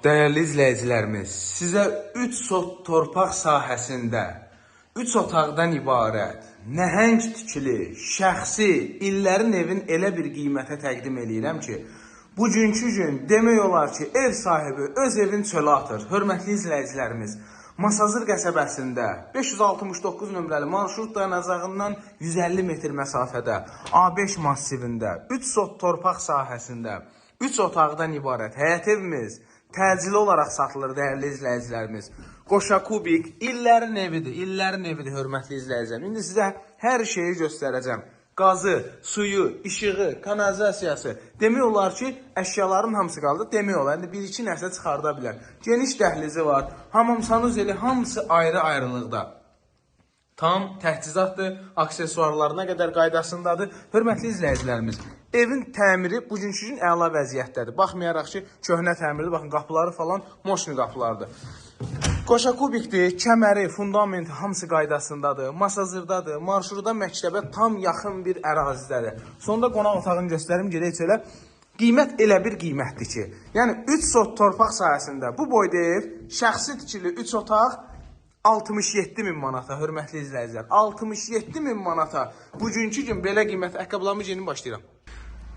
Dəyərli izləyicilərimiz, sizə 3 sot torpaq sahəsində 3 otaqdan ibarət, nəhəng tikili, şəxsi illərin evin elə bir qiymətə təqdim eləyirəm ki, bugünkü gün demək olar ki, ev sahibi öz evin çölə atır. Hörmətli izləyicilərimiz, Masazır qəsəbəsində 569 nömrəli marşrut dayanacağından 150 metr məsafədə A5 massivində 3 sot torpaq sahəsində 3 otaqdan ibarət həyət evimiz təcili olaraq satılır, dəyərli izləyicilərimiz. Qoşa kubik illərin evidir, illərin evidir, hörmətli izləyicilər. İndi sizə hər şeyi göstərəcəm. Qazı, suyu, işığı, kanalizasiyası. Demək olar ki, əşyaların hamısı qaldı. Demək olar, indi bir-iki nəsə çıxarda bilər. Geniş dəhlizi var. Hamam sanuzeli hamısı ayrı-ayrılıqda. Tam təchizatdır, aksesuarlarına qədər qaydasındadır. Hörmətli izləyicilərimiz, evin təmiri bugünkü gün əla vəziyyətdədir. Baxmayaraq ki, köhnə təmirdir. Baxın, qapıları falan moşni qapılardır. Qoşa kubikdir, kəməri, fundamenti hamısı qaydasındadır. Masazırdadır, marşruta, məktəbə tam yaxın bir ərazidədir. Sonda qonaq otağını göstərim, gedək çölə. Qiymət elə bir qiymətdir ki, yəni 3 sot torpaq sahəsində bu boyda ev, şəxsi tikili 3 otaq 67 min manata, hörmətli izləyicilər. 67 min manata. Bugünkü gün belə qiymət, ayaqqabılarımı geyinib başlayıram.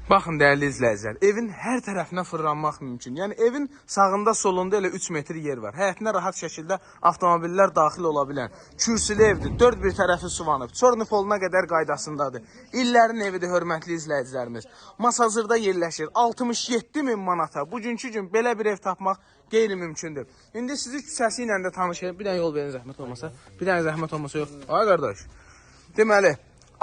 Baxın, dəyərli izləyicilər, evin hər tərəfinə fırlanmaq mümkün. Yəni evin sağında, solunda elə 3 metr yer var. Həyətinə rahat şəkildə avtomobillər daxil ola bilən kürsülü evdir. Dörd bir tərəfi suvanıb. Çornu poluna qədər qaydasındadır. İllərin evidir, hörmətli izləyicilərimiz. Masazırda yerləşir. 67 min manata. Bugünkü gün belə bir ev tapmaq qeyri-mümkündür. İndi sizi küçəsi ilə də tanış edeyim. Bir dənə yol verin zəhmət olmasa. Bir dənə zəhmət olmasa yox. Ay qardaş. Deməli,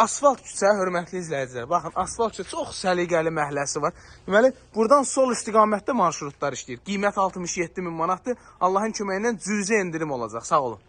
asfalt küçə, hörmətli izləyicilər. Baxın, asfalt küçə, çox səliqəli məhəlləsi var. Deməli, buradan sol istiqamətdə marşrutlar işləyir. Qiymət 67 min manatdır. Allahın köməyi ilə cüzi endirim olacaq. Sağ olun.